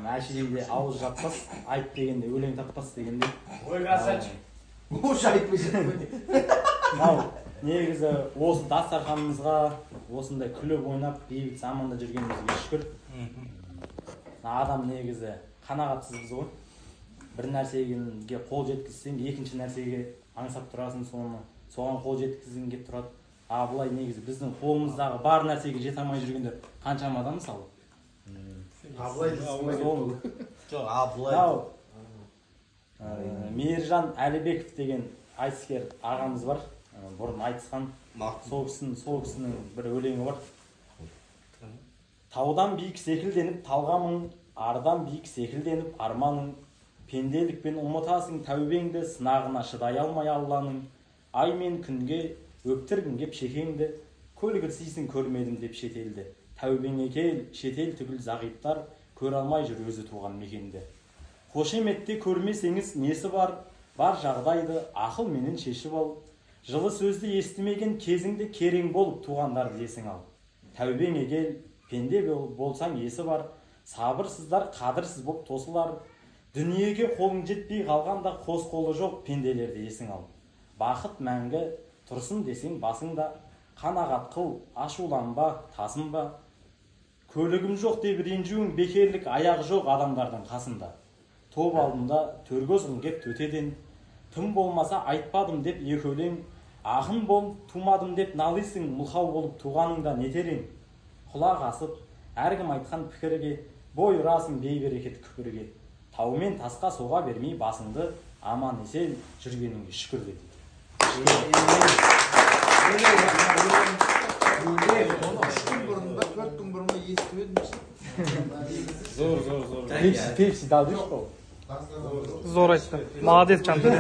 Әшейінде ауыз жаппас, айт дегенде өлең таппас дегенде. Ой, красавчик. Уже айтпайсың. Мынау негізі осы дастарханымызға осындай күліп ойнап, бейбіт заманда жүргенімізге шүкір. Адам негізі қанағатсызбыз ғой. Бір нәрсеге қол жеткізсең, екінші нәрсеге аңсап тұрасың, соны соған қол жеткізгің келіп тұрады. А былай негізі біздің қолымыздағы бар нәрсеге жете алмай жүргендер қаншама адам, мысалы. Абылай. Сол Жоқ, Абылай. Мынау Мейіржан Әлібеков деген айтыскер ағамыз бар. Бұрын айтысқан. Сол кісінің бір өлеңі бар: «Таудан биік секілденіп талғамың, ардан биік секілденіп арманың, пенделікпен ұмытасың тәубеңді, сынағына шыдай алмай Алланың. Ай мен күнге өптіргің кеп шекеңді, көлгірсисің көрмедім деп шетелді. Тәубеңе кел, шетел түгіл зағиптар көре алмай жүр өзі туған мекенді. Қошеметте көрмесеңіз несі бар, бар жағдайды ақылменен шешіп ал. Жылы сөзді естімеген кезіңде керең болып туғандарды есіңе ал. Тәубеңе кел, пенде болсаң есі бар, сабырсыздар қадірсіз боп тосылар. Дүниеге қолың жетпей қалғанда қос қолы жоқ пенделерді есіңе ал. Бақыт мәңгі тұрсын десең басыңда, қанағат қыл, ашуланба, тасынба. Көлігім жоқ деп ренжуің бекерлік, аяғы жоқ адамдардың қасында. Топ алдында төрге озғың кеп төтеден, тым болмаса айтпадым деп екі өлең. Ақын болып тумадым деп налисың, мылқау болып туғаныңда не терең. Құлақ асып әркім айтқан пікірге, бой ұрасың бейберекет күпірге. Тау мен тасқа соға бермей басыңды, аман есен жүргеніңе шүкір», — дейді. 3 күн бұрын ба, 4 күн бұрын ба, естіп едім. Зор, зор, зор. Пепси, пепси дал дейші. Зор айтты, молодец, Жантөре.